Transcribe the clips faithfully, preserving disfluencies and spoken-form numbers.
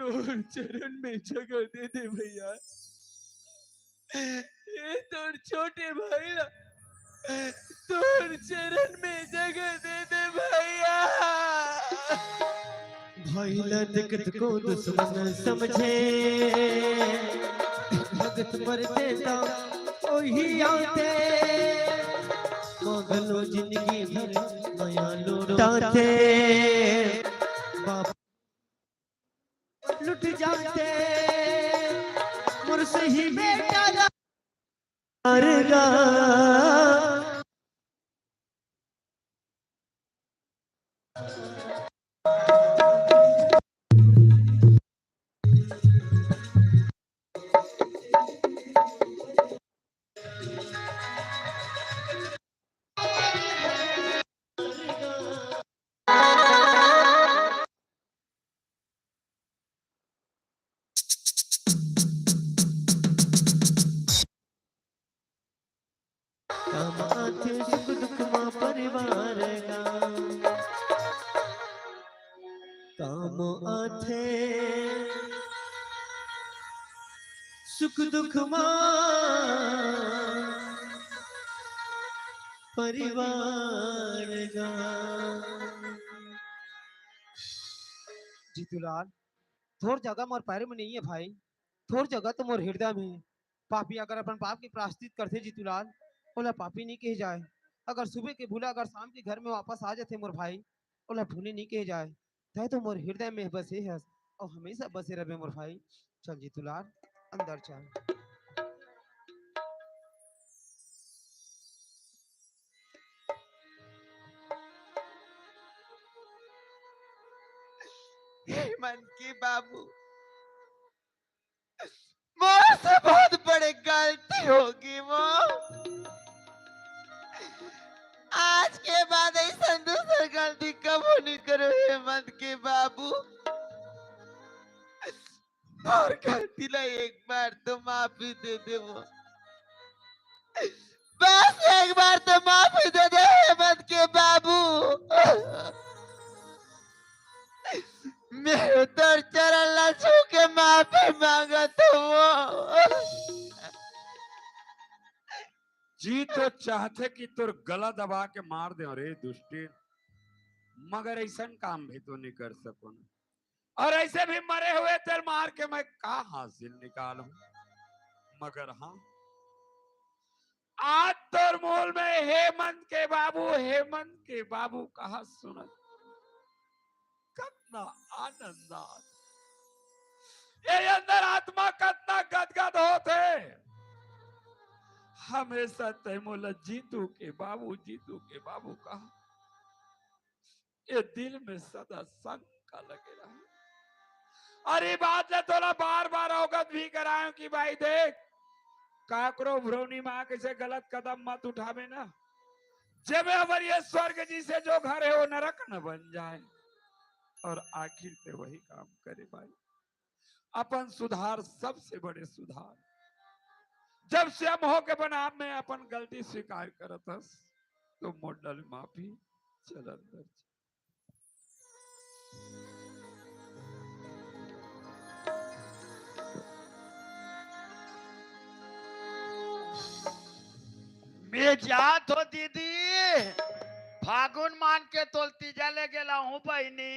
तोर चरण में जगह दे दे भैया। ये तोर छोटे भाई ला तोर चरण में जगह दे दे भैया। भाई ला देखत को दुश्मन समझे, भगत मर देता ओही आते, मगलो जिंदगी भर मया लुटाते। बाप लुट जाते, मोर सही बेटा ला मरगा। काम आथे सुख दुख मा परिवार का, काम आथे सुख दुख मा परिवार का। जीतूलाल, तोर जगह मोर पैर में नहीं है भाई, तोर जगह तो मोर हृदय में है। पापी अगर अपन पाप के प्रायश्चित करथे जीतूलाल, ओला पापी नहीं कहे जाए। अगर सुबह के भूला अगर शाम के घर में वापस आ जाथे मोर भाई, ओला भूले नहीं कहे जाए। तै तो मोर हृदय में बसे हस, अउ हमेशा बसे रहे मोर भाई। चल जीतूलाल, अंदर चल। हे मन के बाबू, मोर से बहुत बड़े गलती होगे वो। आज के बाद ऐसन दूसर गलती कबो नहीं करो हे मन के बाबू। मोर गलती ला एक बार तो माफी दे दे वो। बस एक बार तो माफी दे दे हे मन के बाबू। मैं तोर चरण ला छू के माफी मांगत हूँ। जी तो चाहथे कि तोर गला दबा के मार दे, अरे दुष्टी, मगर ऐसन काम भी तो नहीं कर सको ना। और ऐसे भी मरे हुए तेल मार के मैं का हासिल निकालूं? मगर हाँ, आज तोर मुंह में हे मन के बाबू, हे मन के बाबू कहा सुनत, कतना आनंद आत। ये अंदर आत्मा कतना गदगद होत हे। हमेशा तै मोला जीतू के बाबू, जीतू के बाबू कहा। ये दिल में सदा शंका लगे रहा। अरे बात ले तोला बार-बार अवगत भी करायो कि भाई देख, काकरो भ्रोनी माँ कैसे गलत कदम मत उठावे ना। जब अबर ये स्वर्ग जैसे जो घर है वो नरक न बन जाए। और आखिर ते वही काम करे भाई। अपन सुधार सबसे बड़े सुधार। जब स्वयं होके अपन आप में अपन गलती स्वीकार करत हस, तो मोर डल माफी चल अंदर। मैं जात हो दीदी, फागुन मान के तोल तीजा ले गेला हूँ बहिनी।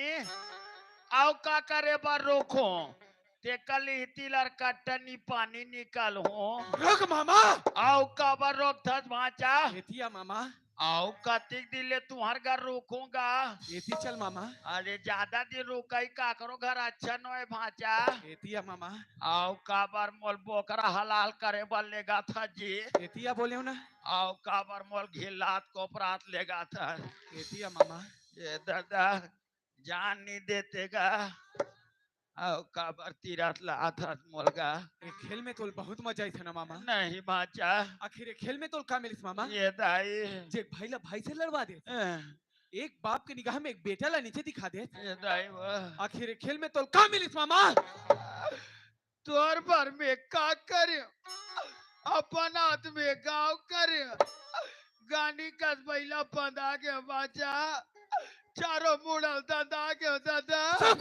अउ का करे बर रोकहूँ? तेकर लिहिती लर कट्टनी पानी निकालहूँ। रोक मामा। अउ काबर रोकथस भांचा? एतिया मामा। अउ कतिक दिन ले तुंहर घर रोकहूँ गा? एती चल मामा। अरे जादा दिन रोकई काकरो घर अच्छा नोहे भांचा। एतिया मामा। अउ काबर मोल बोकरा हलाल करे बर लेगथस जी? एतिया बोलेव ना। अउ काबर मोल घिल्लात कोपरात लेगथस? एतिया मामा। ए दादा, जान नहीं देते गा। अउ काबर तीरथ ला आथस मोल गा। ए खेल में तोल बहुत मजा आइस ना मामा। नहीं भांचा। आखिर ए खेल में तोल का मिलिस मामा? ए दाई। जे भाई ला भाई से लड़वा दे। ए। एक बाप के निगाह में एक बेटा ला नीचे दिखा दे। ए दाई वो। आखिर ए खेल में तोल का मिलिस मामा? तोर बर में का करे? अपन हाथ में गाँव करे। गानी कस बइला बंधा के भांचा। चारों मुड़ल दंदा के दादा। सब